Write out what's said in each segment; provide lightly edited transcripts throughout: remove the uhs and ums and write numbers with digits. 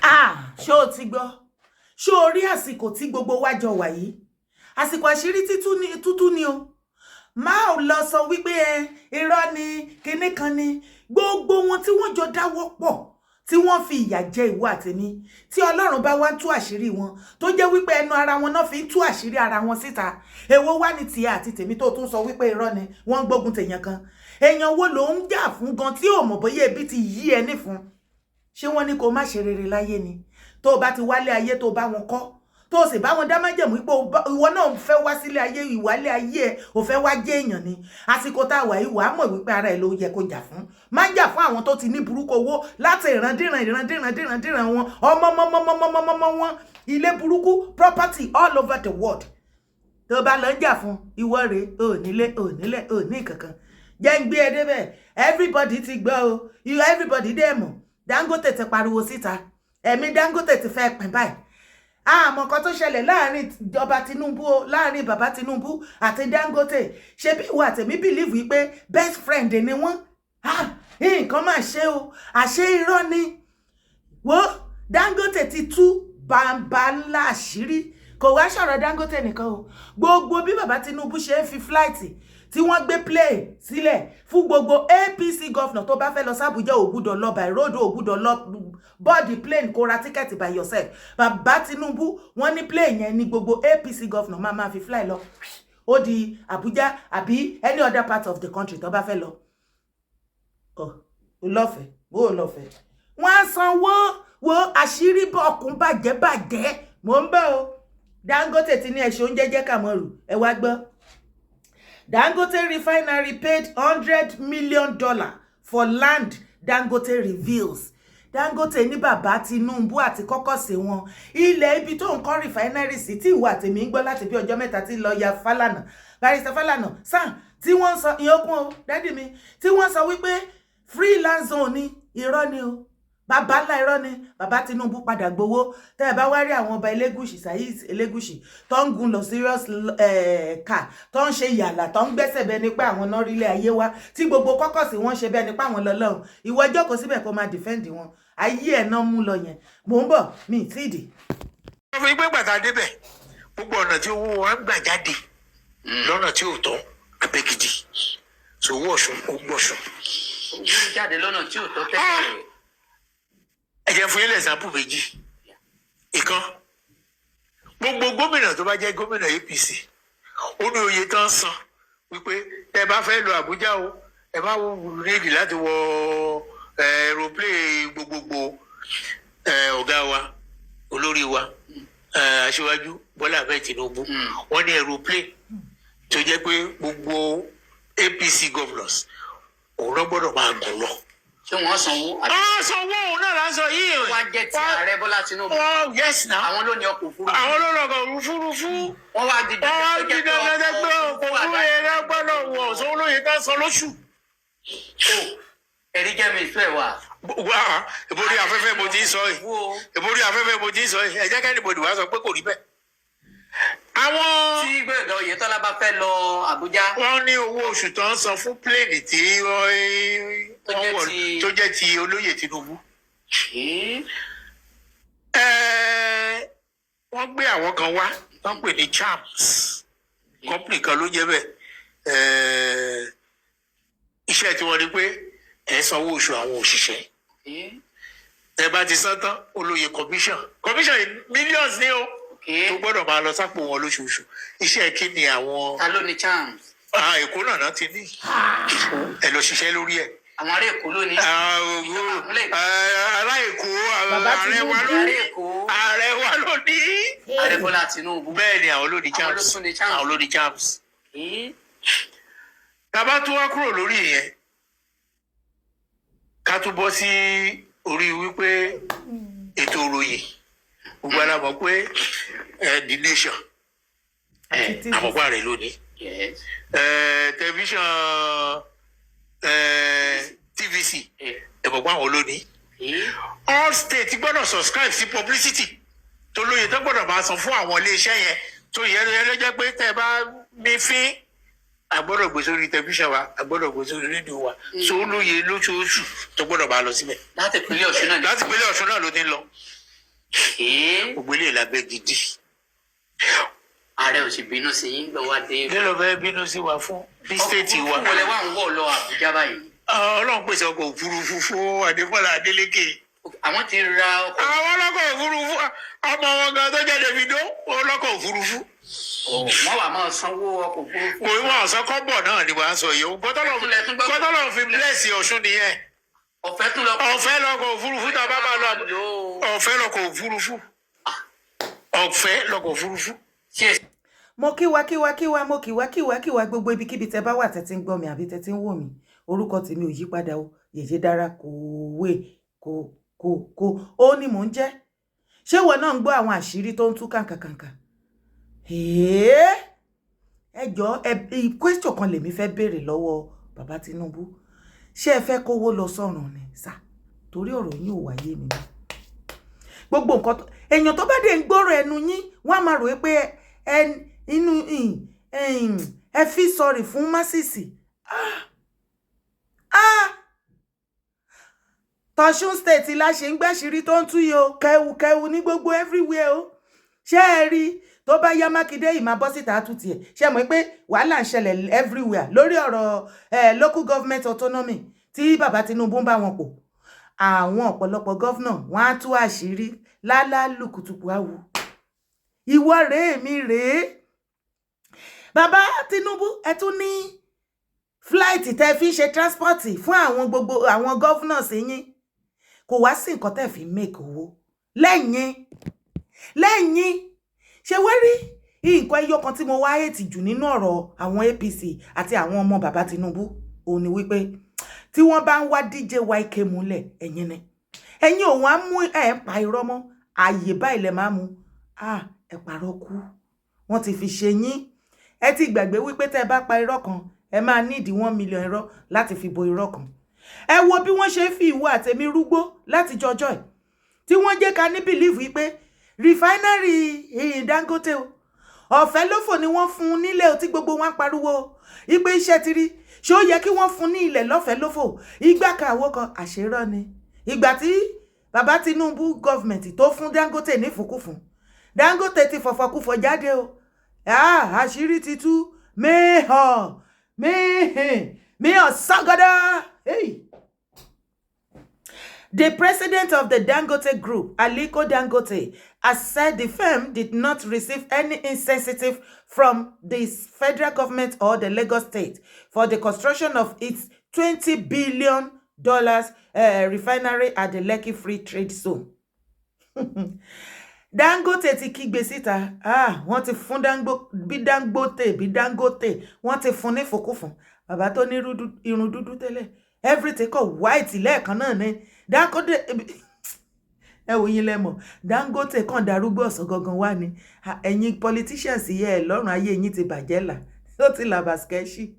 Ah, ṣó o ti gbọ́? Ṣó o rí àsìkò tí gbogbo wa jọ wà yìí? Àsìkò àṣírí tútú ni o. Má ò lọ sọ wípé ẹ irọ́ ni kinní kan ni. Gbogbo wọn tí wọ́n jọ dáwọ́ pọ̀, tí wọ́n fi ìyà jẹ ìwọ àtèmi, tí Ọlọ́run bá wá ń tú àṣírí wọn, tó jẹ́ wípé ẹnu ara wọn náà fi ń tú àṣírí ara wọn síta, èwo wá ní tiẹ̀ àti tèmi tó tún sọ wípé irọ́ ni wọ́n ń gbógun tèèyàn kan? Èèyàn wo ló ń jà fún gan tí ò mọ̀ bóyá ebi ti yí ẹ nífun? Ṣé wọ́n ní kó má ṣe rere láyé ni? Tó o bá ti wálé ayé, tó o bá wọn kọ́, tó o sì bá wọn dá májẹ̀mú pé ìwọ náà fẹ́ wá sílé ayé, ìwálé ayé ẹ ò fẹ́ wá jẹ́ èèyàn ni. Àsìkò tá a wà yìí, wàá mọ̀ wípé ara ẹ ló yẹ kó jà fún. Má jà fún àwọn tó ti ní burúkú owó láti ìrandíran, ìrandíran, díran, díran wọn, ọmọ mọ́mọ́mọ́mọ́mọ́mọ́ wọn, ilé burúkú, property all over the world. Tó bá lọ ń jà fún ìwọ rèé, ò nílé, ò nílẹ̀, ò ní kankan. Jẹ́ ń gbé ẹ débẹ̀. Everybody ti gbọ́ o, everybody dẹ̀ mọ̀. Dangote ti pariwo síta, ẹ̀mí Dangote ti fẹ́ pín báyìí. Àmọ́ nǹkan tó ṣẹlẹ̀ láàrin ìjọba Tinubu o, láàrin bàbá Tinubu àti Dangote. Ṣé bí ìwọ àtẹ̀mí believe wípé best friend ni wọ́n? Nǹkan máa ṣe o, àṣé irọ́ ni. Wo, Dangote ti tú bàǹbà ńlá àṣírí. Kò wá sọ̀rọ̀ Dangote nìkan o. Gbogbo bí bàbá Tinubu ṣe ń fi flight tí wọ́n gbé plane sílẹ̀ fún gbogbo APC governor tó bá fẹ́ lọ sàbújá, ò gbúdọ̀ lọ by road, ò gbúdọ̀ lọ board plane, kó ra ticket by yourself. Bàbá Tinubu, wọ́n ní plane yẹn ní gbogbo APC governor máa máa fi fly lọ, ó di Abuja àbí any other part of the country tó bá fẹ́ lọ. Ọ lọ́fẹ̀ẹ́, ó lọ́fẹ̀ẹ́, wọ́n á sanwó. Wo, àṣírí bọ̀kún bàjẹ́ bàjẹ́. Mò ń bọ̀ o. Dangote ti ní ẹ̀ṣọ́ oúnjẹ jẹ́ kàmọ́rù. Ẹ wá gbọ́. Dangote refinery paid $100 million for land, Dangote reveals. Dangote ní bàbá Tinubu àti kọ́kọ́sí wọn, ilẹ̀ ibi tó ń kọ́ refinery sí, tí ìwọ àtèmi ń gbọ́ láti bí ọjọ́ 3 tí lọ́ọ̀yà Fálànà, Barrister Fálànà sàn, tí wọ́n ń sọ ìyókùn o, daddy mi, tí wọ́n sọ wípé free land zone ni, irọ́ ni o, bàbá ńlá irọ́ ni. Bàbá Tinubu padà gbowó. Tẹ́ ẹ bá wá rí àwọn ọba Elégùṣì, Saheed Elégùṣì, tó ń gun luxurious car, tó ń ṣe yàlà, tó ń gbẹ́sẹ̀ bẹ́ẹ̀ ni pé àwọn náà rílé ayé wá, tí gbogbo kọ́kọ́sì wọ́n ṣe bẹ́ẹ̀ ni pé àwọn lọ́lọ́run. Ìwọ jókòó síbẹ̀ kó máa defend wọn. Ayé ẹ̀ náà mú lọ yẹn. Mò ń bọ̀, mi ì tíì dé. Wọ́n fi gbé gbàtà débẹ̀, gbogbo ọ̀nà tí owó wa ń gbà jáde lọ́nà tí ò tọ́, abẹ́gidi so owó Ọ̀ṣun ó gbọ̀ṣun. Owó jáde lọ́nà tí ò tọ́ tẹ́lẹ̀. Ẹ jẹ́ fún yín l'example méjì. Ìkan, gbogbo gómìnà tó bá jẹ́ gómìnà APC, ó ní oye tán san wípé tẹ́ bá fẹ́ lọ Àbújá o, ẹ má nídìí láti wọ aeroplane gbogbogbò. Ọ̀gá wa, olórí wa, Aṣíwájú Bọ́lá Ahmed Tinubu, wọ́n ní aeroplane tó jẹ́ pé gbogbo APC governors, òun náà gbọ́dọ̀ máa gùn lọ. Ṣé wọ́n sanwó àbí? Ah, sanwó òun náà là ń sọ yìí. Wọ́n á jẹ́ ti ààrẹ Bọ́lá Tinubu? Oh yes na. Àwọn ló ní ọkọ̀ òfurufú? Àwọn ló lọkọ̀ òfurufú. Wọ́n wá di Wọ́n wá di dandan pé ọkọ̀ òfurufú yẹn náà gbọ́dọ̀ wọ̀ sówó lóye ká san lóṣù. Ẹ̀rí jẹ́ mi ìfẹ́ wa. Wá, ìborí afẹ́fẹ́ mo ti ń sọ yìí, ìborí afẹ́fẹ́ mo ti ń sọ yìí. Ẹ jẹ́ kí anybody wá sọ pé kò rí bẹ́ẹ̀. Àwọn Tí Gbóyèga Oyètọ́lá bá fẹ́ lọ Àbújá, wọ́n ní owó oṣù tó ń san fún plane tí wọ́n Tó jẹ́ wọ̀ tó jẹ́ ti olóyè Tinubu. Wọ́n gbé àwọn kan wá, wọ́n pè ní Charms company kan ló jẹ́ bẹ́ẹ̀. Iṣẹ́ tí wọ́n ní pé ẹ̀ sanwó oṣù àwọn òṣìṣẹ́. Ẹ bá ti san tán, olóye commission yìí, millions ní o, tó gbọ́dọ̀ máa lọ sápò wọn lóṣooṣù. Iṣẹ́ kí ni àwọn? Ta ló ní Charms? Ah, Èkó náà náà ti ní. Ẹ lọ ṣiṣẹ́ lórí ẹ̀. Àwọn ará Èkó ló ní. Ah, ará Èkó. Bàbá Ààrẹ wa ló Tinubu. Ará Èkó. Ààrẹ wa ló ní. Ààrẹ Bọ́lá Tinubu. Bẹ́ẹ̀ ni, àwọn ló ní Àwọn ló Charms. tún ní Charms. Àwọn ló ní Charms. Tá a bá tún wá kúrò lórí ìyẹn, ká tún bọ́ sí orí wípé ètò ìròyìn, gbogbo ara mọ̀ pé The Nation, Àti TV. àmọ̀pá rẹ̀ lónìí, tẹlifíṣàn TVC, ẹ̀mọ̀pá àwọn lónìí. All state gbọ́dọ̀ subscribe sí publicity tó lóye tó gbọ́dọ̀ máa san fún àwọn iléeṣẹ́ yẹn, tó yẹ ló jẹ́ pé tẹ́ ẹ bá ní fín, a gbọ́dọ̀ gbé sórí tẹlifíṣàn wa, a gbọ́dọ̀ gbé sórí rédíò wa, so ó lóye lóṣooṣù tó gbọ́dọ̀ máa lọ síbẹ̀. Láti ìpínlẹ̀ Ọ̀ṣun náà ni. Láti ìpínlẹ̀ Ọ̀ṣun náà ló ti ń lọ. Gbogbo ilé ìlàbẹ gidi. Ààrẹ ò sì bínú sí yín gbọ́ wá dé. Kí ló fẹ́ bínú sí wa fún ní state wa? Ọkọ̀ wọlé wà ń wọ̀ lọ Àbújá báyìí? Ọlọ́run pèsè ọkọ̀ òfurufú fún Adébọ́lá Adélékè. Àwọn ti ra ọkọ̀. Àwọn ọlọ́kọ̀ òfurufú, ọmọ wọn gan tó jẹ́ Davido, ọlọ́kọ̀ òfurufú. Wọ́n wà máa sanwó ọkọ̀ òfurufú. Kò wọ́n ọ̀sán kọ́bọ̀ náà ni wàá sọ yìí. Gbọ́dọ̀ fi bless Ọ̀ṣun nìyẹn. Ọ̀fẹ́ tún lọ. Ọ̀fẹ́ lọkọ̀ òfurufú tá a bá máa lọ, ọ̀fẹ́ lọkọ̀ òfurufú, ọ̀fẹ́ lọkọ̀ òfurufú. Ṣé Mo kíwa kíwa kíwa, mo kíwa kíwa kíwa, gbogbo ibikíbi tẹ bá wà tẹ ti ń gbọ́ mi àbí tẹ ti ń wò mí. Orúkọ tèmi ò yí padà o, Yèyé Dára kò wé kò kò kò ó ní mò ń jẹ́. Ṣé ìwọ náà ń gbọ́ àwọn àṣírí tó ń tú kàǹkàkàǹkà? Ẹ jọ, ẹ question kan lèmi fẹ́ béèrè lọ́wọ́ bàbá Tinubu. Ṣé ẹ fẹ́ kówó lọ sọ́run ni sà? Torí ọ̀rọ̀ yín ò wáyé mi mọ́. Gbogbo nǹkan èèyàn tó bá dé ń gbọ́rọ̀ ẹnu yín, wọ́n á máa rò pé ẹ inú ẹ fi sọ̀rì fún masses. Ah ah, tọ̀sùn State la ṣe ń gbàṣírí tó ń tú yìí o. Kẹwù kẹwù ní gbogbo everywhere o. Ṣé ẹ rí, tó bá yá, Mákindé yìí máa bọ́ síta tún tiẹ̀. Ṣé mọ̀ pé wàhálà ń ṣẹlẹ̀ everywhere lórí ọ̀rọ̀ local government autonomy tí bàbá Tinubu ń bá wọn pò? Àwọn ọ̀pọ̀lọpọ̀ governor wọ́n á tú àṣírí lálálùkùtùkù àwù. Ìwọ rèé mi rèé, bàbá Tinubu, ẹ tún ní flight tẹ́ fi ń ṣe transport fún àwọn gbogbo àwọn governors yín. Kò wá sí nǹkan tẹ́ fi make owó lẹ́yìn lẹ́yìn. Ṣé wá rí nǹkan ẹyọ kan tí mo wá hate jù nínú ọ̀rọ̀ àwọn APC àti àwọn ọmọ bàbá Tinubu, òun ni wípé tí wọ́n bá ń wá DJ YK múlẹ̀, ẹ̀yin ni ẹ̀yin òun á mú ẹ̀ ń pa irọ́ mọ́ ààyè báyìí lẹ máa mú. Ah, ẹ parọ́ kú, wọ́n ti fi ṣe yín. Ẹ ti gbàgbé wípé tẹ́ ẹ bá pa irọ́ kan, ẹ máa nídìí 1 million irọ́ láti fi bo irọ́ kan. Ẹ wo bí wọ́n ṣe ń fi ìwọ àtẹ̀mí rúgbó láti jọjọ́ ẹ̀ tí wọ́n jẹ́ ká ní believe wípé refinery Dangote o, ọ̀fẹ́ lófò ni wọ́n fún un nílé o, tí gbogbo wọn pariwo ipe iṣẹ́ ti rí. Ṣé ó yẹ kí wọ́n fún ní ilẹ̀ lọ́fẹ̀ẹ́ lófò? Ìgbà kan àwo kan, àṣírọ́ ni. Ìgbà tí bàbá Tinubu government tó fún Dangote nífùkúfùn, Dangote ti fọ̀fọ̀kúfọ̀ jáde o. Àṣírí ti tú mẹ́hàn mẹ́hìn mẹ́hàn ságọ́dá. Hey. The president of the Dangote Group, Aliko Dangote, has said the firm did not receive any incentive from the federal government or the Lagos state for the construction of its $20 billion refinery at the Lekki Free Trade Zone. Dangote ti kígbe síta. Ah, wọ́n ti fún bí Dangote bí Dangote, wọ́n ti fún ní fòkúfún. Bàbá tó ní irun dúdú tẹ́lẹ̀, everything kọ̀ white lẹ́ẹ̀kan náà ni. Dangote, ẹ wò yín lẹ́mọ̀, Dangote kàn darúgbó ọ̀sán gangan wá ni. Ẹ̀yin politicians yẹ ẹ lọ́rùn, ayé yín ti bàjẹ́ là, ó ti là bàṣkẹ́ṣì.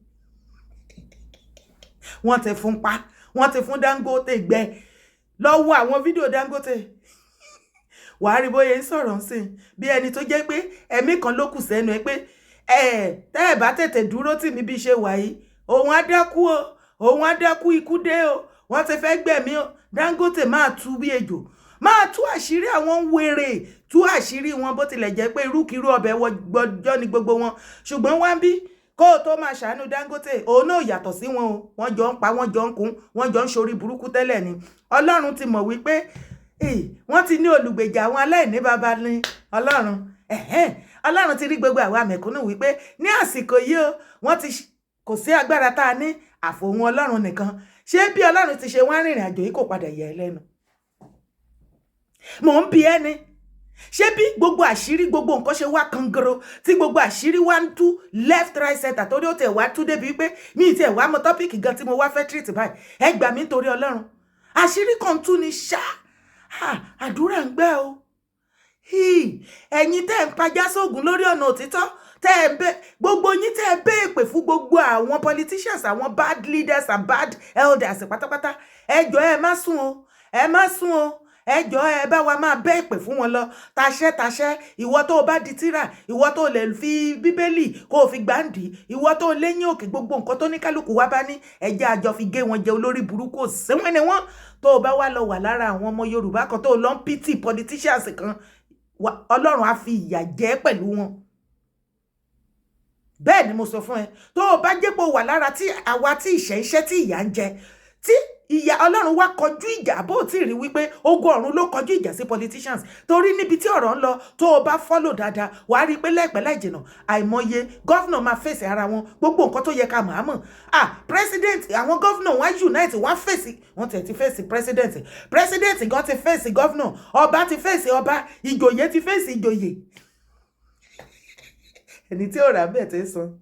Wọ́n ti fún pa, wọ́n ti fún Dangote gbẹ lọ́wọ́. Àwọn fídíò Dangote, wàá rí bóyá ń sọ̀rọ̀ ń sìn bí ẹni tó jẹ́ pé ẹ̀mí kan ló kù sẹ́nu ẹ, pé ẹ tẹ́ ẹ bá tètè dúró tì mí bí ṣe wà yìí, òun á dákú o, òun á dákú, ikú dé o, wọ́n ti fẹ́ gbẹ̀mí o. Dangote máa tú bí ejò, máa tú àṣírí àwọn wèrè, tú àṣírí wọn. Bó tilẹ̀ jẹ́ pé irúkirú ọbẹ̀ gbọ́jọ́ ni gbogbo wọn, ṣùgbọ́n wá ń bí kó o tó máa ṣàánú Dangote, òun náà yàtọ̀ sí wọn o. Wọ́n jọ ń pa, wọ́n jọ ń kún, wọ́n jọ ń ṣorí burúkú tẹ́lẹ̀ ni. Ọlọ́run ti mọ̀ wípé wọ́n ti ní olùgbèjà àwọn aláìní baba ní Ọlọ́run. Ọlọ́run ti rí gbogbo àwa mẹ̀kúnnù wípé ní àsìkò yìí o, wọ́n ti kò sí agbára tá a ní àfòun Ọlọ́run nìkan. Ṣé bí Ọlọ́run ti ṣe wá rìnrìn àjò yìí kò padà yẹ ẹ́ lẹ́nu? Mò ń bi ẹ́ ni. Ṣé bí gbogbo àṣírí, gbogbo nǹkan ṣe wá kangoro, tí gbogbo àṣírí wá ń tú left, right, center, torí ó tẹ̀ wá tú débi wípé mi ì tiẹ̀ wá mọ topic gan tí mo wá fẹ́ treat báyìí. Ẹ gbà mí nítorí Ọlọ́run, àṣírí kan tú ni ṣá. Àdúrà ń gbà o. Ẹ̀yin tẹ́ ń pajá sóògùn lórí ọ̀nà òtítọ́, tẹ́ ẹ bẹ gbogbo yín, tẹ́ ẹ bẹ́ èpè fún gbogbo àwọn politicians, àwọn bad leaders and bad elders pátápátá, ẹ jọ̀ọ́, ẹ má sùn o, ẹ má sùn o. Ẹ jọ̀ọ́, ẹ bá wa máa bẹ́ ìpè fún wọn lọ taṣẹ́ taṣẹ́. Ìwọ tó o bá di tíra, ìwọ tó o lè fi Bíbélì kó o fi gbáǹdì, ìwọ tó o léyìn òkè, gbogbo nǹkan tó ní kálukú wá bá ní, ẹjẹ́ àjọ fi gé wọn jẹ. Olórí burúkú òsínwín ni wọ́n. Tó o bá wá lọ wà lára àwọn ọmọ Yorùbá kan tó o lọ ń pity politicians kan, Ọlọ́run á fi ìyà jẹ pẹ̀lú wọn. Bẹ́ẹ̀ ni mo sọ fún ẹ. Tó o bá jẹ́ pé o wà lára tí àwa tí ìṣẹ́ iṣẹ́ tí ìyà ń jẹ, tí ìyà, Ọlọ́run wá kọjú ìjà. Bó tí rí wípé ogun ọ̀run ló kọjú ìjà sí politicians, torí níbi tí ọ̀rọ̀ ń lọ, tó o bá follow dáadáa, wàá rí i pé lẹ́ẹ̀pẹ́ láì jìnnà, àìmọye governor máa fèsì ara wọn. Gbogbo nǹkan tó yẹ ká mọ̀ á mọ̀. Ah, president, àwọn governor wọn unite, wọn fèsì. Wọn tẹ̀ ti fèsì president, president gan ti fèsì governor, ọba ti fèsì ọba, ìjòyè ti fèsì ìjòyè. Ẹni tí ò rà bẹ́ẹ̀ ti san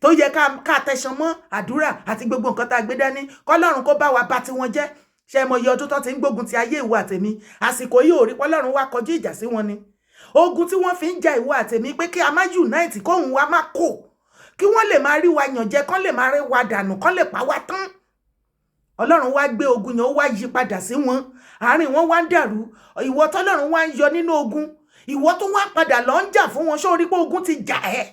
tó yẹ ká tẹ̀sán mọ́ àdúrà àti gbogbo nǹkan tá a gbé dání, kọ́lọ́run kó bá wa bá tiwọn jẹ́. Ṣe mọ iye ọdún tó ti ń gbógun ti ayé ìwọ àtèmi? Àsìkò yìí ò rí pọ́lọ́run wá kọjú ìjà sí wọn ni. Ogun tí wọ́n fi ń ja ìwọ àtèmi pé kí a má unite, kóhun wa má kò, kí wọ́n lè máa rí wa yàn jẹ, kán lè máa rí wa dànù, kán lè pa wá tán. Ọlọ́run wá gbé ogun yẹn, ó wá yí padà sí wọn, àárín wọn wá ń dàrú. Ìwọ tọ́lọ́run wá ń yọ nínú ogun, ìwọ tó wá padà lọ ń jà fún wọn, ṣó rí pé ogun ti jà ẹ́?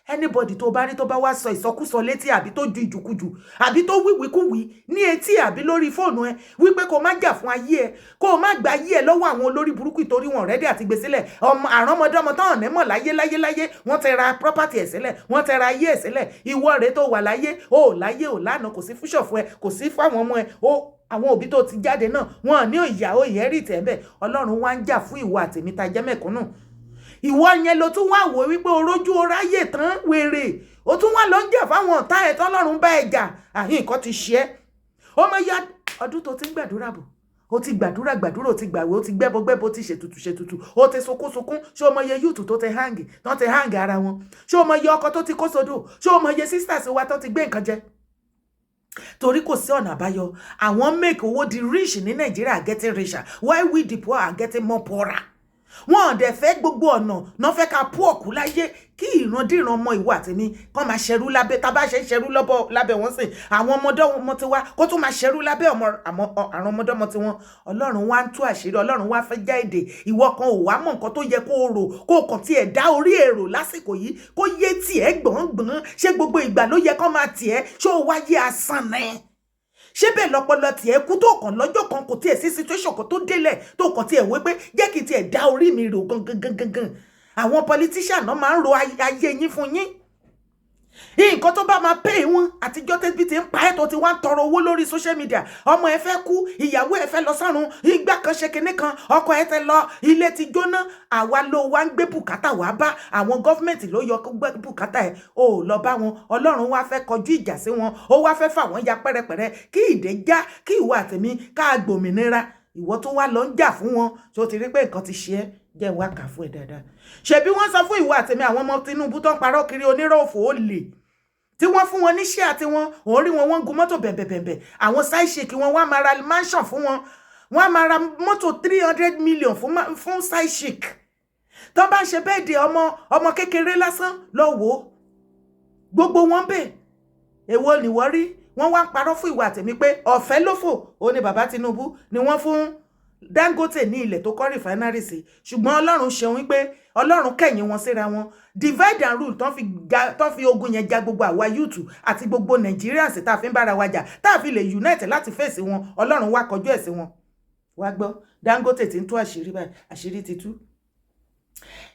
Anybody tó bá rí tó bá wá sọ ìsọkúsọ létí, àbí tó ju ìjùkújù, àbí tó wíwíkúwí ní etí, àbí lórí fóònù ẹ wípé kó má jà fún ayé ẹ, kó má gba ayé ẹ lọ́wọ́ àwọn olórí burúkú, ìtorí wọn ready àti gbé sílẹ̀. Ọmọ àrọ́mọdọ́mọ tán ọ̀nẹ́ mọ̀ láyé láyé láyé, wọ́n ti ra property ẹ̀ sílẹ̀, wọ́n ti ra ayé ẹ̀ sílẹ̀. Ìwọ rèé tó wà láyé, ó láyé ò lánàá, kò sí fúnṣọ̀ fún ẹ, kò sí fáwọn ọmọ ẹ. Ó àwọn òbí tó ti jáde náà, wọn ní ìyá ó inherit ẹ̀ bẹ́ẹ̀. Ọlọ́run wá ń jà fún ìwọ àtèmi tá jẹ́ mẹ̀kúnnù. Ìwọ yẹn ló tún wá wò wípé orójú oráyè tán wèrè, ó tún wá lọ ń jà fáwọn ọ̀tá ẹ̀ tọ́lọ́run bá ẹ jà. Àhín, nǹkan ti ṣe ẹ́. Ó mọ ya ọdún tó ti ń gbàdúrà bọ̀, ó ti gbàdúrà gbàdúrà, ó ti gbàwé, ó ti gbẹ́bọ gbẹ́bọ, ó ti ṣètùtù ṣètùtù, ó ti sunkún sunkún. Ṣé o mọ iye youth tó ti hang, tó ti hang ara wọn? Ṣé o mọ iye ọkọ tó ti kó sódò? Ṣé o mọ iye sisters wa tó ti gbé nǹkan jẹ torí kò sí ọ̀nà àbáyọ? Àwọn make owó di rich ní Nàìjíríà, getting richer while we the poor are getting more poorer. Wọn ò dẹ̀ fẹ́, gbogbo ọ̀nà náà fẹ́ ká poor kú láyé, kí ìrandíran ọmọ ìwọ àtẹ̀mí kán máa ṣẹrú lábẹ́. Tá a bá ṣe ń ṣẹrú lọ́bọ̀ lábẹ́ wọn sìn, àwọn ọmọdé tiwa kó tún máa ṣẹrú lábẹ́ àwọn ọmọdọ́mọ tiwọn. Ọlọ́run wá ń tú àṣírí, Ọlọ́run wá fẹ́ já èdè. Ìwọ kan ò wá mọ̀ nǹkan tó yẹ kó o rò, kó o kàn tiẹ̀ dá orí èrò lásìkò yìí, kó yé tiẹ̀ gbọ̀ngbọ̀n. Ṣé gbogbo ìgbà ló yẹ kó máa tiẹ̀? Ṣé o wáyé asán ni? Ṣé bẹ́ẹ̀ lọ́pọlọ tiẹ̀ kú tó kàn lọ́jọ́ kan, kò tiẹ̀ sí situation kan tó délẹ̀ tó kàn tiẹ̀ wé pé jẹ́ kí tiẹ̀ dá orí mi rò gangan gangan gan? Àwọn politician náà máa ń ro ayé yín fún yín, nǹkan tó bá máa pay wọn. Àtijọ́ tẹ́bí ti ń pa ẹ́, tó ti wá ń tọrọ owó lórí social media, ọmọ ẹ fẹ́ kú, ìyàwó ẹ fẹ́ lọ sọ́run, ìgbà kan ṣe kinní kan, ọkọ ẹ ti lọ, ilé ti jóná, àwa ló wá ń gbé bùkátà wá bá. Àwọn government ló yọ kó gbé bùkátà ẹ, ò lọ bá wọn. Ọlọ́run wá fẹ́ kọjú ìjà sí wọn, ó wá fẹ́ fà wọ́n ya pẹ́rẹpẹ̀rẹ, kí ìdè já, kí ìwọ àtẹ̀mí ká gbòmìnira. Ìwọ tó wá lọ ń jà fún wọn, tó ti rí pé nǹkan ti ṣe ẹ́? Jẹ́ wá kà fún ẹ dáadáa. Ṣebí wọ́n sọ fún ìwọ àtẹ̀mí, àwọn ọmọ Tinubu tó ń parọ́ kiri, onírọ̀ òfò, olè, tí wọ́n fún wọn níṣẹ́ àti wọn òun rí wọn, wọ́n ń gun mọ́tò bẹ̀m̀bẹ̀bẹ̀m̀bẹ̀. Àwọn side chick wọn, wọ́n á máa ra mansion fún wọn, wọ́n á máa ra mọ́tò 300 million fún side chick. Tó bá ń ṣe bẹ́ẹ̀ de ọmọ ọmọ kékeré lásán lọ wò ó, gbogbo wọn bẹ́ẹ̀. Èwo ni wọ́n rí? Wọ́n wá ń parọ́ fún ìwọ àtẹ̀mí pé ọ̀fẹ́ lófò ó ní bàbá Tinubu ni wọ́n fún Dangote ní ilẹ̀ tó kọ́ refinery sí. Ṣùgbọ́n Ọlọ́run ṣeun wípé Ọlọ́run kẹ̀yìn wọn síra wọn. Divide and rule tán fi ogun yẹn ja gbogbo àwa youth àti gbogbo Nigerians tá a fi ń bára wa jà, tá a fi lè unite láti fèsì wọn. Ọlọ́run wá kọjú ẹ̀ sí wọn. Wá gbọ́, Dangote ti ń tú àṣírí báyìí, àṣírí ti tú.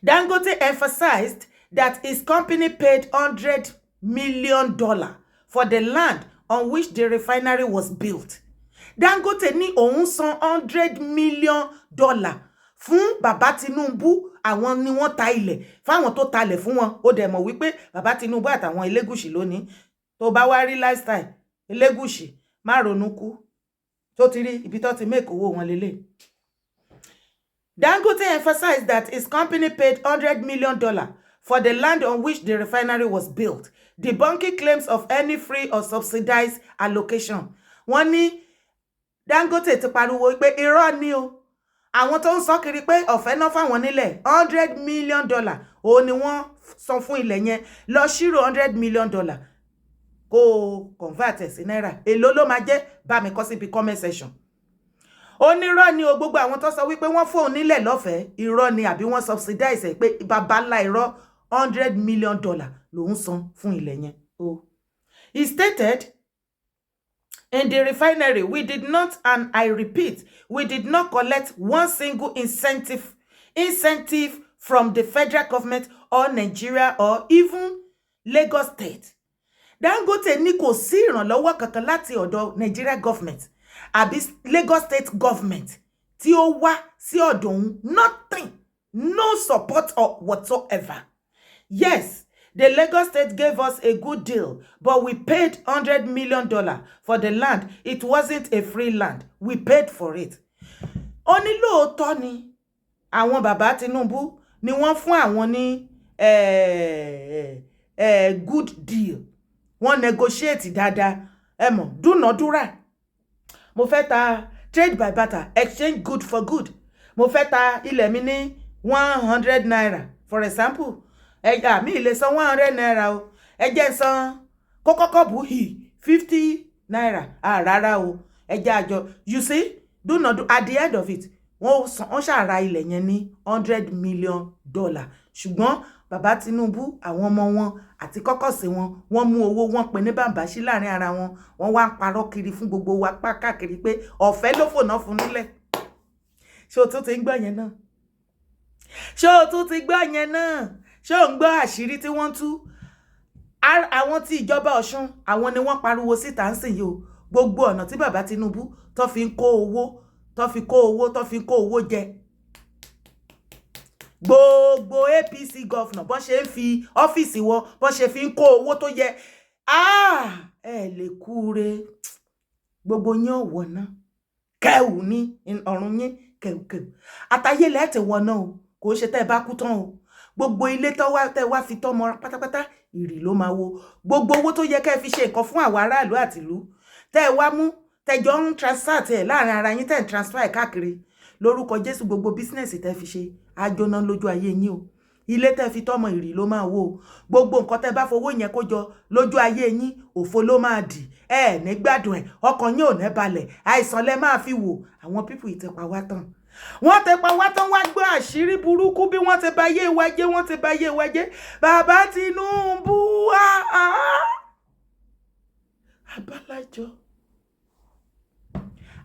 Dangote emphasized that his company paid $100 million for the land on which the refinery was built. Dangote ní òun san $100 million fún bàbá Tinubu. Àwọn ni wọ́n ta ilẹ̀ fáwọn tó talẹ̀ fún wọn. Ó dẹ̀ mọ̀ wípé bàbá Tinubu àtàwọn Elégùṣì lónìí. Tó bá wá rí lifestyle Elégùṣì, má ronú kú. Tó ti rí ibi tó ti make owó wọn lélẹ̀. Dangote emphasized that his company paid $100 million for the land on which the refinery was built, debunking claims of any free or subsidized allocation. Wọ́n ní Dangote ti pariwo pé irọ́ ni o, àwọn tó ń sọ kiri pé ọ̀fẹ́ náà fáwọn nílẹ̀. $100 million òun ni wọ́n san fún ilẹ̀ yẹn. Lọ ṣírò $100 million, kó o convert ẹ̀ sí náírà, èló ló máa jẹ́? Bá mi kọ síbi comment section. Onírọ́ ni o. Gbogbo àwọn tó sọ wípé wọ́n fóun nílẹ̀ lọ́fẹ̀ẹ́, irọ́ ni, àbí wọ́n subsidize ẹ̀, pé baba ńlá irọ́. $100 million lòún san fún ilẹ̀ yẹn o. He stated In the refinery, we did not, and I repeat, we did not collect one single incentive from the federal government or Nigeria or even Lagos State. Dangote ní kò sí ìrànlọ́wọ́ kankan láti ọ̀dọ̀ Nigeria government àbí Lagos State government tí ó wá sí ọ̀dọ̀ òun. Nothing, no support or whatsoever. Yes, the Lagos State gave us a good deal, but we paid $100 million for the land. It wasn't a free land. We paid for it. Ó ní lóòótọ́ ni àwọn bàbá Tinubu ni wọ́n fún àwọn ní good deal. Wọ́n negotiate dáadáa, ẹ mọ̀, dúnàádúrà. Mo fẹ́ ta, trade by barter, exchange good for good. Mo fẹ́ ta ilẹ̀ mi ní ₦100, for example. Ẹ̀yà mi lè san ₦100 o, ẹ jẹ́ n san kó kọ́kọ́ bù hì ₦50. Ah, rárá o, ẹ jẹ́ àjọ, you see, dúnàádú. At the end of it, wọ́n san, wọ́n ṣàrà ilẹ̀ yẹn ní $100 million. Ṣùgbọ́n bàbá Tinubu, àwọn ọmọ wọn àti kọ́kọ́sí wọn, wọ́n mú owó wọn pín ní bàǹbàṣí láàrin ara wọn. Wọ́n wá ń parọ́ kiri fún gbogbo wa pa káàkiri pé ọ̀fẹ́ ló fòná fún nílẹ̀. Ṣé o tún ti ń gbọ́ yẹn náà? Ṣé o tún ti gbọ́ yẹn náà? Ṣé o ń gbọ́ àṣírí tí wọ́n tú? Àwọn tí ìjọba Ọ̀ṣun, àwọn ni wọ́n pariwo síta ń sìn yìí o. Gbogbo ọ̀nà tí bàbá Tinubu tó fi ń kó owó, tó fi kó owó, tó fi ń kó owó jẹ, gbogbo APC governor, bọ́n ṣe ń fi ọ́fíìsì wọn, bọ́n ṣe fi ń kó owó tó yẹ. Ah, ẹ lè kúure, gbogbo yín ọ̀wọ̀ náà kẹwù ní ọ̀run yín kẹwùkẹwù àtàyè lẹ́ẹ̀tẹ̀ wọ̀ náà o. Kò ṣe tẹ́ ẹ bá kú tán o. Gbogbo ilé tó wá tẹ́ wá fi tọ́mọ pátápátá, ìrì ló máa wo. Gbogbo owó tó yẹ kẹ́ ẹ fi ṣe nǹkan fún àwọn aráàlú àtìlú, tẹ́ ẹ wá mú, tẹ́jọ́ ń transfer tẹ̀ láàrin ara yín, tẹ́ ń transfer ẹ̀ káàkiri, lórúkọ Jésù, gbogbo business tẹ́ fi ṣe á jóná lójú ayé yín o. Ilé tẹ́ fi tọ́mọ, ìrì ló máa wó o. Gbogbo nǹkan tẹ́ bá fowó yẹn kó jọ lójú ayé yín, òfo ló máa dì. Ẹ ní gbádùn ẹ, ọkàn yín ò ní balẹ̀, àìsàn lẹ máa fi wò. Àwọn people yìí ti pa wá tán, wọ́n ti pa wá tán. Wá gbọ́ àṣírí burúkú bí wọ́n ti bà yé wa jẹ́, wọ́n ti bà yé wa jẹ́. Bàbá Tinubu, ah, ah. Abálájọ,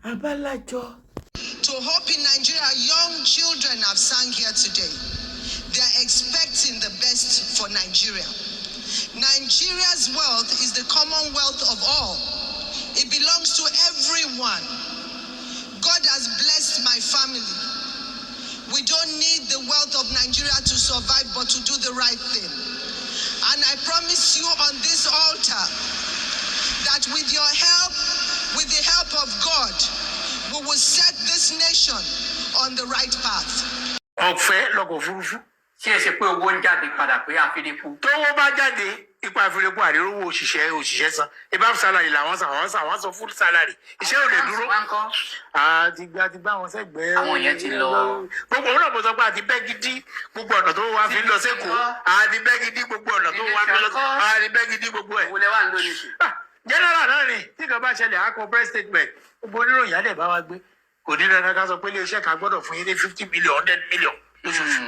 abálájọ. To hope in Nigeria, young children have sung here today. They are expecting the best for Nigeria. Nigeria's wealth is the commonwealth of all. It belongs to everyone. God has blessed my family. We don't need the wealth of Nigeria to survive, but to do the right thing. And I promise you on this altar that with your help, with the help of God, we will set this nation on the right path. Ọ̀fẹ́ lọkọ̀ òfurufú. Ṣé ẹ ṣe pé owó ń jáde padà pé àfirikú? Tówó bá jáde ipa àfirikú, àdérówó òṣìṣẹ́, òṣìṣẹ́ san ibà salary làwọn san, àwọn san, àwọn san full salary, iṣẹ́ ò lè dúró. Wá ń kọ́. Àti gbá wọn sẹ́gbẹ̀ẹ́. Àwọn yẹn ti lọ. Gbogbo òun náà mo sọ pé àti bẹ́ gidi gbogbo ọ̀nà tó wá fi ń lọ sẹ́kọ̀ọ́, àti bẹ́ gidi gbogbo ọ̀nà tó wá fi lọ, àti bẹ́ gidi gbogbo ẹ̀. Owó lẹ wà ń lò nísìn. Ah, general náà ni. Tí nǹkan bá ṣẹlẹ̀, á kọ press statement, gbogbo oníròyìn á dẹ̀ bá wa gbé. Kò ní dandan ká sọ pé iléeṣẹ́ kan gbọ́dọ̀ fún yín ní 50 million, 100 million lóṣooṣù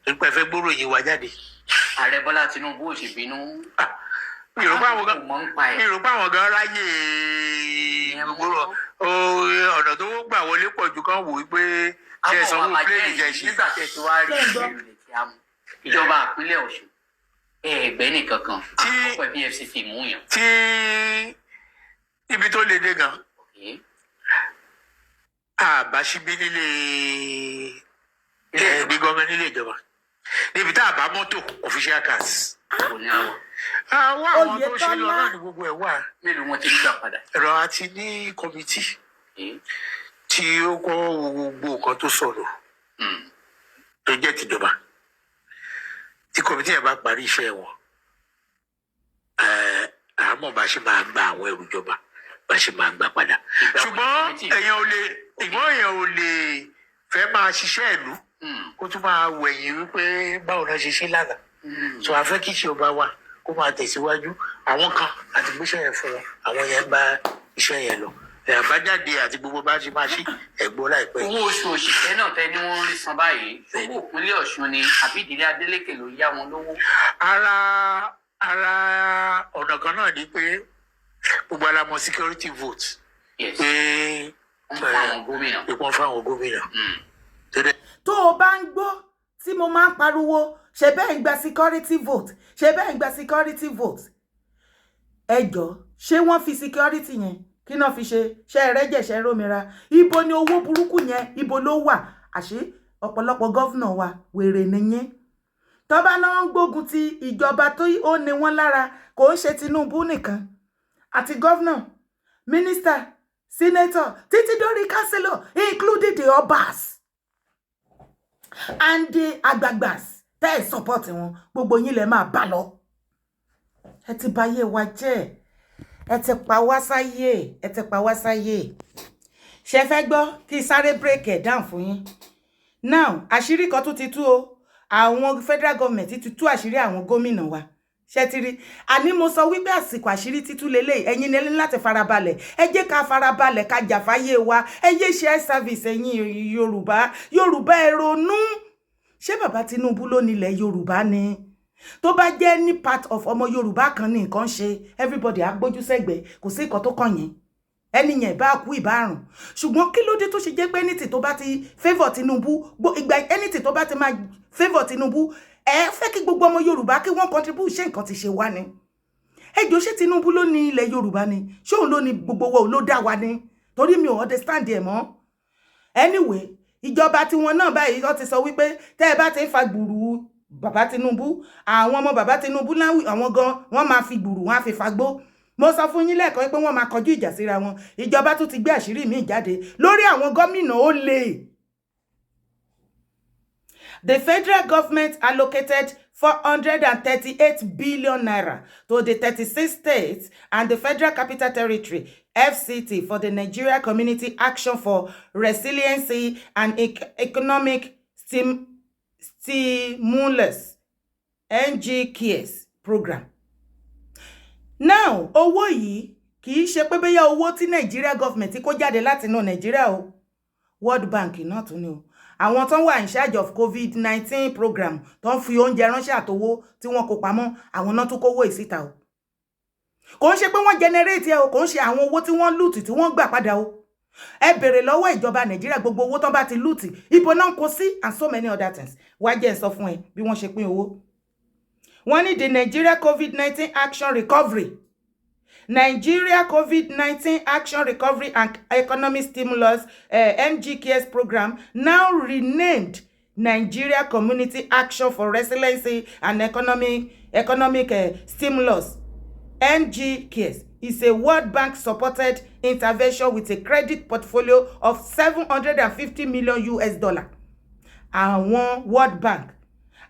torí pé ẹ fẹ́ gbóròyìn wa jáde. Ààrẹ Bọ́lá Tinubu ò sì bínú. Ah, mi ò rò pé àwọn gan Kò mọ̀ ń pa ẹ̀. Mi ò rò pé àwọn gan ráyè gbogbo ọ̀nà tó gbà wọlé pọ̀ ju kán wò ó pé ṣe é sanwó plane jẹ́ ṣe. Nígbà tẹ́ ti wá rí Ṣé ń gbọ́? ìbéèrè tí a mú ìjọba ìpínlẹ̀ Ọ̀ṣun, ẹgbẹ́ nìkan kan àkọ́kọ́ EFCC mú yàn. Tí ibi tó le dé gan, àbáṣibí nílé ẹ ní gọọmenti, nílé ìjọba, níbi tá a bá mọ́tò, official cars. Kò ní àwọn. Àwọn tó ṣe lọ Oyètọ́lá. náà ni gbogbo ẹ̀ wà. Mélòó wọn ti rí gbà padà? Ẹ̀rọ àti ní committee tí ó kọ́ wo gbogbo nǹkan tó sọ̀rọ̀ tó jẹ́ tìjọba. Tí committee yẹn bá parí iṣẹ́ wọn, àmọ́ bá ṣe máa gba àwọn ẹrù ìjọba, bá ṣe máa gbà padà. Ìgbà wo ni Ṣùgbọ́n committee? èèyàn ò lè fẹ́ máa ṣiṣẹ́ ìlú kó tún máa wẹ̀yìn wípé báwo la ṣe ṣe lánàá. So a fẹ́ kí iṣẹ́ ọba wa kó máa tẹ̀síwájú. Àwọn kan àti gbéṣẹ́ yẹn fún wọn, àwọn yẹn bá iṣẹ́ yẹn lọ. Ẹ̀ àbájáde àti gbogbo bá ṣe máa ṣe ẹ̀gbọ́n láìpẹ́ yìí. Owó oṣù òṣìṣẹ́ náà tẹ ní wọ́n ń rí san báyìí, owó ìpínlẹ̀ Ọ̀ṣun ni àbí ìdílé Adeleke ló yá wọn lówó? Ara ọ̀nà kan náà ni pé Gbogbo alamọ security vote pé wọ́n fún àwọn gómìnà. Ìpọn fáwọn gómìnà tó dẹ̀ Tó o bá ń gbọ́ tí mo máa ń pariwo, ṣe bẹ́ẹ̀ ń gba security vote, ṣe bẹ́ẹ̀ ń gba security vote. Ẹ jọ, ṣé wọ́n fi security yẹn, kí náà fi ṣe? Ṣe ẹrẹ́jẹ̀ ṣe rómìíra? Ibo ni owó burúkú yẹn, ibo ló wà? Àṣé ọ̀pọ̀lọpọ̀ governor wa, wèrè nìyẹn. Tọ́ba náà ń gbógun ti ìjọba tó ó ní wọ́n lára, kò ń ṣe Tinubu nìkan, àti governor, minister, senator, títí dórí councillor, including the obas and the àgbàgbàs tẹ́ ẹ̀ support wọn. Gbogbo yín lẹ máa bá lọ. Ẹ ti bà ayé wa jẹ́, ẹ ti pa wá sáyé, ẹ ti pa wá sáyé. Ṣe fẹ́ gbọ́ kí sáré break ẹ̀ down fún yín now? Àṣírí kan tún ti tú o. Àwọn federal government ti tú àṣírí àwọn gómìnà wa. Ṣe ti rí? Àní mo sọ wípé àsìkò àṣírí títú lélẹ̀. Ẹ̀yin ní láti farabalẹ̀. Ẹ jẹ́ ká farabalẹ̀, ká jàfáyé wa. Ẹ yé ṣe ẹ service. Ẹ̀yin Yorùbá, Yorùbá, ẹ ronú. Ṣé bàbá Tinubu ló nílẹ̀ Yorùbá ni? Tó bá jẹ́ ní part of ọmọ Yorùbá kan ní nǹkan ṣe, everybody á gbójú sẹ́gbẹ̀ẹ́, kò sí nǹkan tó kàn yín, ẹni yẹn ìbá kú ìbá àrùn. Ṣùgbọ́n kí ló dé tó ṣe jẹ́ pé anything tó bá ti favour Tinubu, ìgbà anything tó bá ti máa favour Tinubu, ẹ fẹ́ kí gbogbo ọmọ Yorùbá kí wọ́n contribute? Ṣé nǹkan ti ṣe wá ni? Ẹ jọ̀ọ́, ṣé Tinubu ló ní ilẹ̀ Yorùbá ni? Ṣé òun ló ní gbogbo wa, ló dá wa ni? Torí mi ò understand ẹ̀ mọ́. Anyway, ìjọba tiwọn náà báyìí, wọ́n ti sọ wípé tẹ́ ẹ bá ti ń fa gbùrù bàbá Tinubu, àwọn ọmọ bàbá Tinubu láwì, àwọn gan wọ́n máa fi gbùrù, wọ́n á fi fagbó. Mo sọ fún yín lẹ́ẹ̀kan pé wọ́n máa kọjú ìjà síra wọn. Ìjọba tún ti gbé àṣírí míì jáde lórí àwọn gómìnà ó lè. The federal government allocated 438 billion naira to the 36 states and the Federal Capital Territory, FCT, for the Nigeria Community Action for Resiliency and Economic Stimulus, NG-CARES program. Now, owó yìí kì í ṣe pé bóyá owó tí Nigeria government kó jáde láti inú Nigeria o. World Bank náà tún ni o. Àwọn tó ń wà in charge of COVID-19 program, tó ń fi oúnjẹ ránṣẹ́ àtowó tí wọ́n kó pamọ́, àwọn náà tún kówó ìsíta o. Kò ń ṣe pé wọ́n generate ẹ o, kò ń ṣe àwọn owó tí wọ́n loot tí wọ́n gbà padà o. Ẹ bèrè lọ́wọ́ ìjọba Nàìjíríà, gbogbo owó tó bá ti loot, ibo náà ń kó sí, and so many other things. Wá jẹ́ sọ fún ẹ bí wọ́n ṣe pín owó. Wọ́n ní the Nigeria COVID-19 Action Recovery, Nigeria COVID-19 Action Recovery and Economic Stimulus, NGKS program, now renamed Nigeria Community Action for Resiliency and Economic Stimulus, NGKS, is a World Bank supported intervention with a credit portfolio of 750 million US dollar. Àwọn World Bank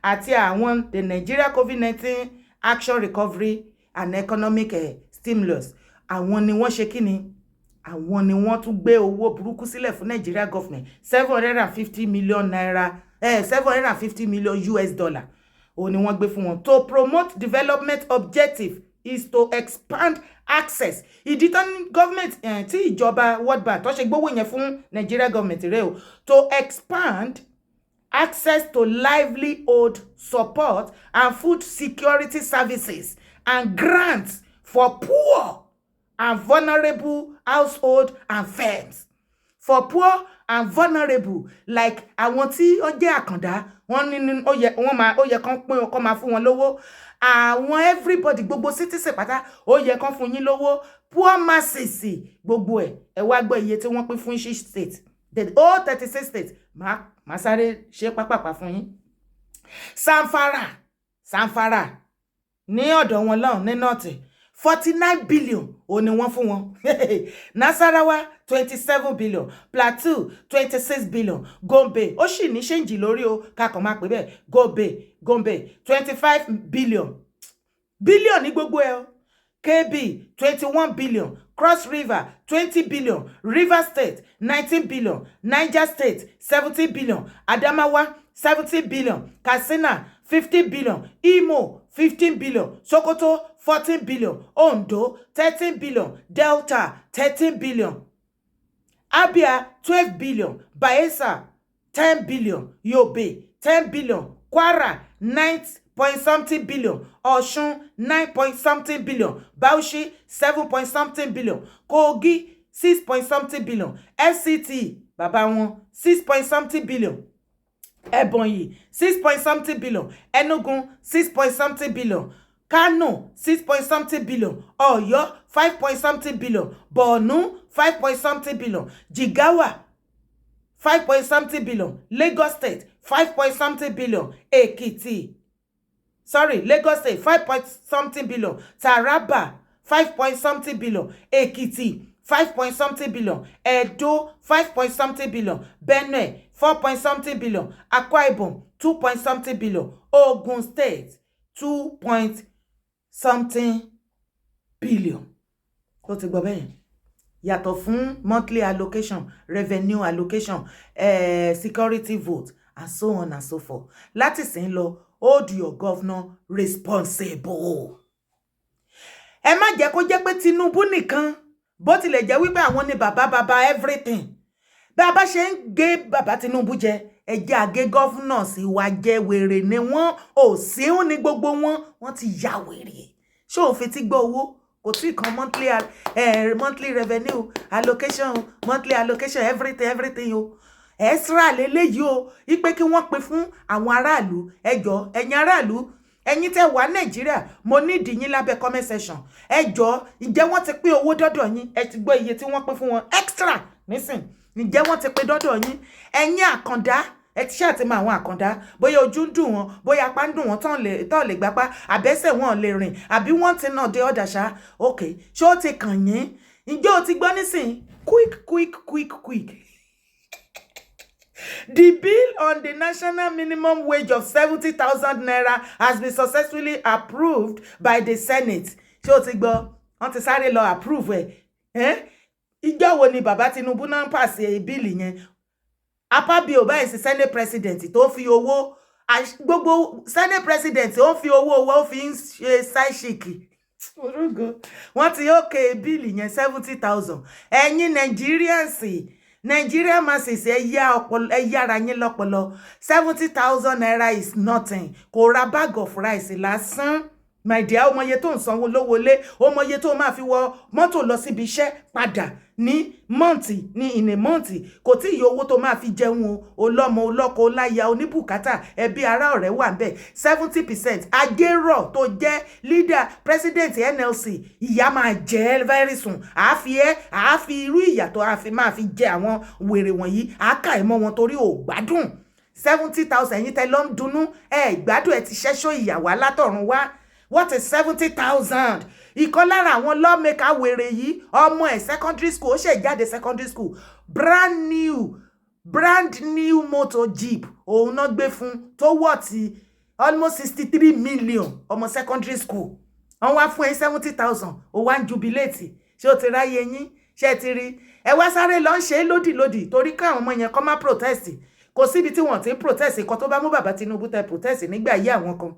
àti àwọn the Nigeria COVID-19 Action Recovery and Economic Stimulus, àwọn ni wọ́n ṣe kí ni, àwọn ni wọ́n tún gbé owó burúkú sílẹ̀ fún Nigeria government, 750 million naira, 750 million US dollar òun ni wọ́n gbé fún wọn. To promote development objective is to expand access. Ìdí tán ní government tí ìjọba World Bank tó ṣe gbówó yẹn fún Nigeria government rẹ o, to expand access to livelihood support and food security services and grants for poor and vulnerable household and firms. For poor and vulnerable, like àwọn tí ó jẹ́ àkàndá, wọ́n ní ó yẹ wọ́n máa, ó yẹ kán pín, kán máa fún wọn lówó. Àwọn everybody, gbogbo citizen pátá, ó yẹ kán fún yín lówó. Poor masses, gbogbo ẹ̀. Ẹ wá gbọ́ iye tí wọ́n pín fún each state, the all 36 states. Máa sáré ṣe pápápá fún yín. Zamfara, Zamfara ní ọ̀dọ̀ wọn lọ́hùn ní north, 49 billion òun ni wọ́n fún wọn. Nasarawa, 27 billion. Plateau, 26 billion. Gombe, ó sì ní change lórí o, kakàn máa pè bẹ́ẹ̀, Gombe, 25 billion, billion ní gbogbo ẹ o. Kebbi, 21 billion. Cross River, 20 billion. Rivers State, 19 billion. Niger State, 17 billion. Adamawa, 17 billion. Katsina, 50 billion. Imo, 15 billion. Sokoto, 14 billion. Ondo, 13 billion. Delta, 13 billion. Abia, 12 billion. Bayelsa, 10 billion. Yobe, 10 billion. Kwara, nine point something billion, Ọ̀ṣun 9 point something billion, Bauchi 7 point something billion, Kogi 6 point something billion, FCT bàbá wọn 6 point something billion, Ebonyi 6 point something billion, Enugu 6 point something billion, Kano 6 point something billion, Ọ̀yọ́ 5 point something billion, Borno 5 point something billion, Jigawa 5 point something billion, Lagos State 5 point something billion, Ekiti, sorry, Lagos State 5 point something billion, Taraba 5 point something billion, Ekiti 5 point something billion, Edo 5 point something billion, Benue 4 point something billion, Akwa Ibom 2 point something billion, Ogun State 2 point something billion. Ó ti gbọ́ bẹ́yẹn. Yàtọ̀ fún monthly allocation, revenue allocation, security vote and so on and so forth. Láti sìn lọ, hold your governor responsible. Ẹ má jẹ́ kó jẹ́ pé Tinubu nìkan, bó tilẹ̀ jẹ́ wípé àwọn ni bàbá bàbá everything. Bí a bá ṣe ń gé bàbá Tinubu jẹ, ẹ jẹ́ àgé governor sí wa jẹ́. Wèrè ni wọ́n, ò síhùn ní gbogbo wọn, wọ́n ti ya wèrè. Ṣé òfin ti gbọ́ owó kò tí kan monthly revenue allocation, monthly allocation, everything, everything o, extra lélẹ́yìí o, ipe kí wọ́n pín fún àwọn aráàlú. Ẹ jọ̀ọ́, ẹ̀yin aráàlú, ẹ̀yin tẹ́ wà Nàìjíríà, mo nídìí yín lábẹ́ comment section. Ẹ jọ̀ọ́, ǹjẹ́ wọ́n ti pín owó dọ́dọ̀ yín? Ẹ ti gbọ́ iye tí wọ́n pín fún wọn extra nísìn. Ǹjẹ́ wọ́n ti pín dọ́dọ̀ yín? Ẹ̀yin àkàndá, ẹ ti ṣáà ti mọ àwọn àkàndá, bóyá ojú ń dùn wọn, bóyá apá ń dùn wọn tán lè gbapá, àbẹ́sẹ̀ wọn lè rìn, àbí wọ́n ti náà dé ọ̀dà ṣá. Ok, ṣé ó ti kàn yín? Ǹjẹ́ o ti gbọ́ nísìn? Quick, quick, quick, quick. The bill on the national minimum wage of 70,000 naira has been successfully approved by the Senate. Ṣé o ti gbọ́? Wọ́n ti sáré lọ approve ẹ̀. Ìjọ́ wo ni bàbá Tinubu náà ń pàṣẹ bill yẹn? Akpabio báyìí sí Senate president tó fi owó gbogbo Senate president ó fi owó owó ó fi ń ṣe side chick. Wọ́n ti okay bill yẹn, 70,000. Ẹ̀yin Nigerians, Nigerian masses, ẹ yá ọpọlọ, ẹ yára yín lọ́pọlọ. 70,000 naira is nothing. Kò ra bag of rice lásán, my dear. Ó mọye tó ń sanwó lówó lé, ó mọye tó máa fi wọ mọ́tò lọ síbi iṣẹ́ padà ní month, ní in a month. Kò tí ì yọ owó tó máa fi jẹun o. Olọ́mọ, olọ́kọ, oláya, oníbùkátà, ẹbí, ará, ọ̀rẹ́ wà ńbẹ̀. 70%, ajérò tó jẹ́ leader, president NLC, ìyà máa jẹ ẹ́ very soon. Àáfi ẹ́, àáfi irú ìyà tó àfi máa fi jẹ àwọn wèrè wọ̀nyí, àákà ẹ̀ mọ́ wọn torí ò gbádùn. 70,000, ẹ̀yin tẹ́ ló ń dunnú, ẹ̀ gbádùn, ẹ̀ ti ṣẹ́ṣọ́ ìyàwó alátọ̀run wá. What is 70,000? Ìkan lára àwọn lawmaker wèrè yìí, ọmọ ẹ̀ secondary school, ó ṣe jáde secondary school, brand new motor jeep òun náà gbé fún tó wọ̀ tí almost 63 million. Ọmọ secondary school, wọ́n wá fún ẹ 70,000, ó wá ń jubilate. Ṣé o ti ráyè yín? Ṣé ẹ ti rí? Ẹ wá sáré lọ ń ṣe é lódìlódì torí káwọn ọmọ yẹn kọ́ má protest. Kò síbi tí wọ́n ti ń protest. Nǹkan tó bá mú bàbá Tinubu tẹ protest nígbà yí, àwọn kan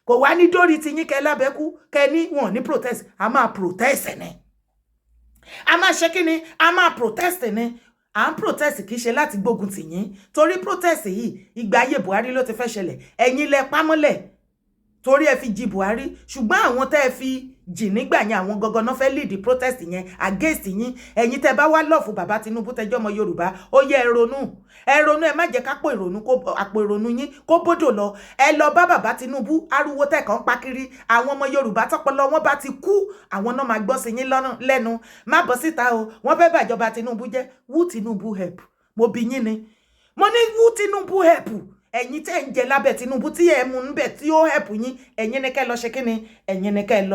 kò wá ní dórí ti yín kẹ lábẹ́kú kẹ ní wọn ní protest. A máa protest ni. A máa ṣe kí ni? A máa protest ni. À ń protest, kì í ṣe láti gbógun tì yín, torí protest yìí, ìgbà ayé Buhari ló ti fẹ́ ṣẹlẹ̀. Ẹ̀yin lẹ pámọ́lẹ̀ torí ẹ fi jí Buhari, ṣùgbọ́n àwọn tẹ́ ẹ fi jì nígbà yẹn, àwọn gangan náà fẹ́ lead protest yẹn against yín. Ẹ̀yin tẹ́ bá wá love bàbá Tinubu, tẹ́jọ́ ọmọ Yorùbá, ó yẹ ẹ ronú, ẹ ronú. Ẹ má jẹ́ kápò ìrònú kó àpò ìrònú yín kó bódò lọ. Ẹ lọ bá bàbá Tinubu. Ariwo tẹ̀kàn pa kiri, àwọn ọmọ Yorùbá tọpọlọ wọn bá ti kú, àwọn náà máa gbọ́ sí yín lẹ́nu. Má bọ́ síta o, wọ́n fẹ́ bàjọba Tinubu jẹ́. Who Tinubu help? Mo bi yín ni. Mo ní who Tinubu help? Ẹ̀yin tẹ́ ń jẹ lábẹ́ Tinubu, tí ẹ mú níbẹ̀, tí ó help yín, ẹ̀yin ni kẹ́ lọ ṣe kíni, ẹ̀yin ni kẹ́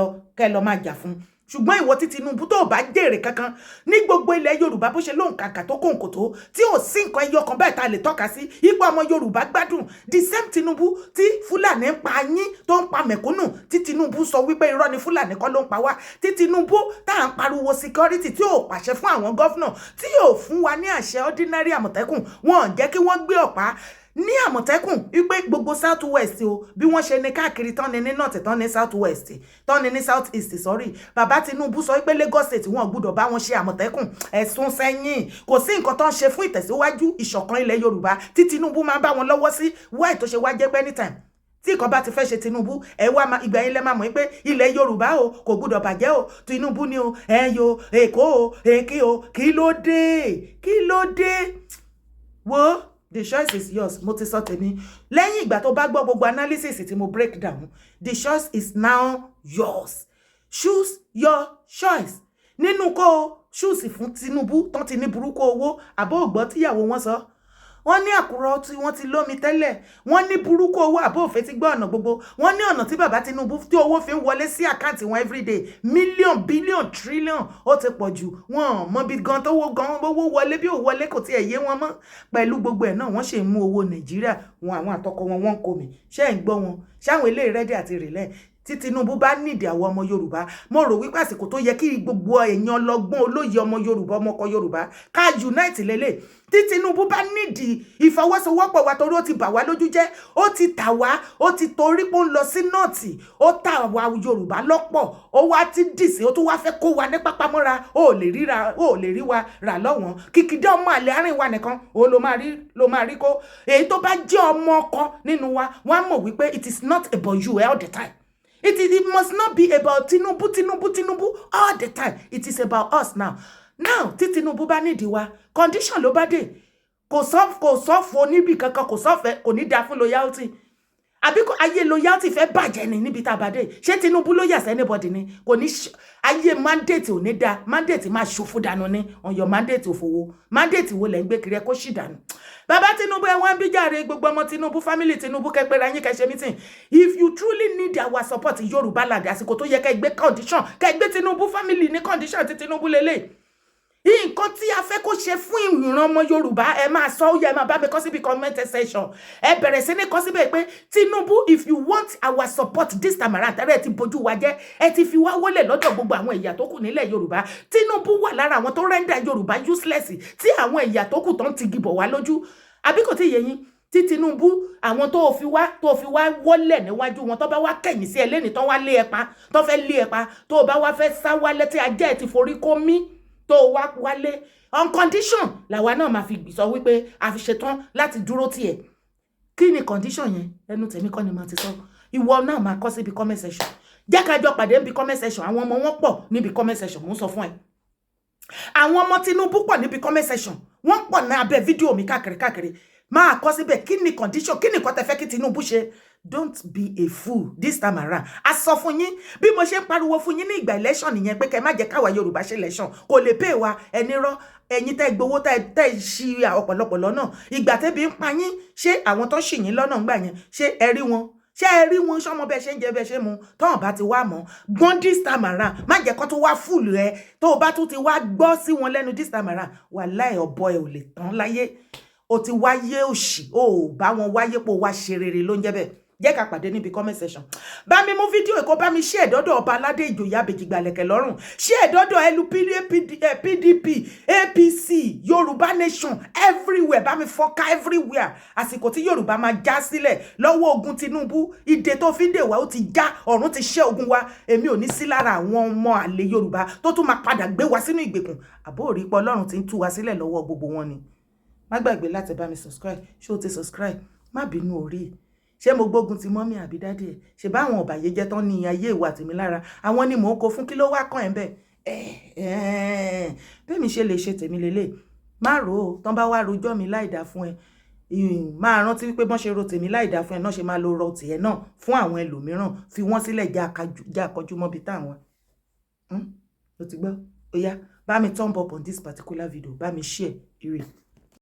lọ máa jà fún. Ṣùgbọ́n ìwọ tí Tinubu tó bá jèrè kankan ní gbogbo ilẹ̀ Yorùbá, bó ṣe lóhùn kàkà tó kòǹkò tó, tí ò sí nǹkan ẹyọ kan báyìí tá a lè tọ́ka sí ipò ọmọ Yorùbá gbádùn, the same Tinubu tí Fúlàní ń pa yín, tó ń pa mẹ̀kúnnù, tí Tinubu sọ wípé irọ́ ni, Fúlàní kọ́ ló ń pa wá, tí Tinubu tá à ń pariwo security, tí ò pàṣẹ fún àwọn governor, tí ò fún wa ní àṣẹ ordinary Àmọ̀tẹ́kùn, wọn ò jẹ́ kí wọ́n gbé ọ̀pá ní Àmọ̀tẹ́kùn wípé gbogbo South West o, bí wọ́n ṣe ní káàkiri tán ni ní North, tán ní South West, tán ni ní South East, sorry. Bàbá Tinubu sọ wípé Lagos State, wọn gbúdọ̀ bá wọn ṣe Àmọ̀tẹ́kùn. Ẹ̀sùn sẹ́yìn, kò sí nǹkan tó ń ṣe fún ìtẹ̀síwájú ìṣọ̀kan ilẹ̀ Yorùbá tí Tinubu máa ń bá wọn lọ́wọ́ sí. Why tó ṣe wá jẹ́ pé anytime Tí nǹkan bá ti fẹ́ ṣe Tinubu, ẹ wá ma ìgbà yẹn lẹ́ máa mọ̀ pé ilẹ̀ Yorùbá o kò gbúdọ̀ bàjẹ́ o. Tinubu ni o, ẹ yo Èkó o, èkí o. Kí ló dé? Kí ló dé? Wo, the choice is yours. Mo ti sọ tèmi. Lẹ́yìn ìgbà tó bá gbọ́ gbogbo analysis tí mo break down, the choice is now yours. Choose your choice. Nínú kó o choose fún Tinubu tán ti ní burúkú owó, àbó ògbọ́ tíyàwó wọn sọ, wọ́n ní àkùrọ̀ tí wọ́n ti lómi tẹ́lẹ̀, wọ́n ní burúkú owó, àbó òfin ti gbọ́ ọ̀nà gbogbo. Wọ́n ní ọ̀nà tí bàbá Tinubu tí owó fi ń wọlé sí account wọn everyday, million, billion, trillion, ó ti pọ̀ jù. Wọ́n mọ bí gan tówó gan owó wọlé, bí ò wọlé, kò tiẹ̀ yé wọn mọ́. Pẹ̀lú gbogbo ẹ̀ náà, wọ́n ṣe ń mú owó Nàìjíríà wọn, àwọn àtọkọ wọn, wọ́n ń kó mi. Ṣé ń gbọ́ wọn? Ṣáwọn eléyìí ready àti rìlẹ̀? Tí Tinubu bá nídìí àwọn ọmọ Yorùbá, mo rò wípé àsìkò tó yẹ kí gbogbo èèyàn ọlọ́gbọ́n, olóye ọmọ Yorùbá, ọmọkọ Yorùbá, ká unite lélẹ̀. Tí Tinubu bá nídìí ìfọwọ́sowọ́pọ̀ wa, torí ó ti bà wá lójú jẹ́, ó ti tà wá, ó ti torí pé ó ń lọ sí North, ó tà wá Yorùbá lọ́pọ̀, ó wá ti dì sí, ó tún wá fẹ́ kó wa ní pápámọ́ra. Ó lè ríra, ó lè rí wa rà lọ́wọ́n. Kìkìdá ọmọ àlè àárín wa nìkan ó ló máa rí kó. Èyí tó bá jẹ́ ọmọ ọkọ nínú wa, wọ́n á mọ̀ wípé it is not about you all the time. It must not be about Tinubu, Tinubu, Tinubu all the time. It is about us now. Now, tí Tinubu bá nídìí wa, condition ló bá dé. Kò sọ fún oníbì kankan, kò sọfẹ, kò ní dáa fún loyalty. Àbí ayé loyalty fẹ́ bàjẹ́ ni níbi tá a bá dé? Ṣé Tinubu ló yà sí anybody ni? Kò ní ayé mandate ò ní da, mandate máa ṣòfò dànù ni. On your mandate, òfòwò mandate wo lẹ̀ ń gbé kiri? Ẹ kó ṣì dànù. Bàbá Tinubu, ẹ wọ́n ń bí jàre. Gbogbo ọmọ Tinubu, family Tinubu, kẹpẹrẹ ayín, kẹṣẹ meeting. If you truly need our support in Yorùbá land, àsìkò tó yẹ kẹ́ gbé condition, kẹ́ gbé Tinubu family ní condition tí Tinubu lélẹ̀, nǹkan tí a fẹ́ kó ṣe fún ìran ọmọ Yorùbá, ẹ máa sọ. Ó yẹ ẹ máa bá mi kọ síbi comment section. Ẹ bẹ̀rẹ̀ sí ní kọ síbẹ̀ pé, "Tinubu, if you want our support this time around," tẹ́lẹ̀ ẹ ti bójú wa jẹ́, ẹ ti fi wá wọlé lọ́dọ̀ gbogbo àwọn ẹ̀yà tó kù nílẹ̀ Yorùbá. Tinubu wà lára àwọn tó render Yorùbá useless, tí àwọn ẹ̀yà tó kù tó ń tigi bọ̀ wá lójú. Àbí kò tí ì yé yín? Tí Tinubu, àwọn tó fi wá wọlẹ̀ níwájú wọn, tó bá wá kẹ̀yìn sí ẹ lẹ́ni, tó wá lé ẹ pa, tó fẹ́ lé ẹ pa, tó bá wá fẹ́ sá wálé, tí ajá ẹ ti forí kó mí, tó wá wálé on condition, làwa náà máa fi sọ wípé a fi ṣetán láti dúró tiẹ̀. Kí ni condition yẹn? Ẹnu tèmi kọ́ ni màá ti sọ. Ìwọ náà máa kọ síbi comment section. Jẹ́ ká jọ pàdé níbi comment section. Àwọn ọmọ wọn pọ̀ níbi comment section. Mò ń sọ fún ẹ, àwọn ọmọ Tinubu pọ̀ níbi comment section. Wọ́n pọ̀ ní abẹ́ fídíò mi káàkiri káàkiri. Máa kọ síbẹ̀, kí ni condition? Kí ni nǹkan tẹ́ fẹ́ kí Tinubu ṣe? Don't be a fool this time around. A sọ fún yín, bí mo ṣe ń pariwo fún yín ní ìgbà election nìyẹn, pé kẹ́ má jẹ́ káwa Yorùbá ṣe election, kò lè pè wá. Ẹni rọ́ ẹ̀yin tẹ́ gbowó, tẹ́ ṣí ọ̀pọ̀lọpọ̀ lọ́nà ìgbà tẹ́bi ń pa yín. Ṣé àwọn tó ṣì yín lọ́nà ńgbà yẹn, ṣé ẹ rí wọn? Ṣé ẹ rí wọn? Ṣọmọ bẹ́ẹ̀ ṣe ń jẹ, bẹ́ẹ̀ ṣe mu, tọ́hàn bá ti wá mọ́ gbọ́n this time around, má jẹ́ kó tó wá fool ẹ. Tó o bá tún ti wá gbọ́ sí wọn lẹ́nu this time around, wàláhì, ọ̀bọ ẹ ò lè tán láyé. O ti wáyé òṣì, o ò bá wọn wáyé pé o wá ṣe rere ló ń jẹ́ bẹ́ẹ̀. Jẹ́ ká pàdé níbi comment section. Bá mi mú fídíò èkó, bá mi ṣe ẹ̀dọ́dọ̀ ọba aládé, ìjòyè abèjìgbàlẹ̀kẹ̀ lọ́rùn, ṣe ẹ̀dọ́dọ̀ LP, PDP, APC, Yorùbá Nation everywhere. Bá mi fọ́ká everywhere. Àsìkò tí Yorùbá máa já sílẹ̀ lọ́wọ́ ogun Tinubu, ìdè tó fi ń dè wá, ó ti já, ọ̀run ti ṣẹ́ ogun wa. Èmi ò ní sí lára àwọn ọmọ àlè Yorùbá tó tún máa padà gbé wa sínú ìgbèkùn. Àbó òrí pé Ọlọ́run ti ń tú wa sílẹ̀ lọ́wọ́ gbogbo wọn ni. Má gbàgbé láti bá mi subscribe. Ṣé o ti subscribe? Má bínú orí. Ṣé mo gbógun ti mummy àbí daddy ẹ̀? Ṣe báwọn ọ̀bàyéjẹ́ tán ní ayé ìwà tèmi lára àwọn ni mò ń kó fún? Kí ló wá kàn ẹ́ bẹ́ẹ̀? Bẹ́ẹ̀ mi ṣe lè ṣe tèmi lélẹ̀. Má rò ó tán bá wá rojọ́ mi láìdá fún ẹ. Máa rántí wípé bọ́n ṣe ro tèmi láìdá fún ẹ náà, ṣe máa lo ro tìẹ náà fún àwọn ẹlòmíràn. Fi wọ́n sílẹ̀, jẹ́ àkọjú mọ́bi táwọn. Ó ti gbọ́? Ó yá, bá mi thumb up on this particular video, bá mi share. Ire.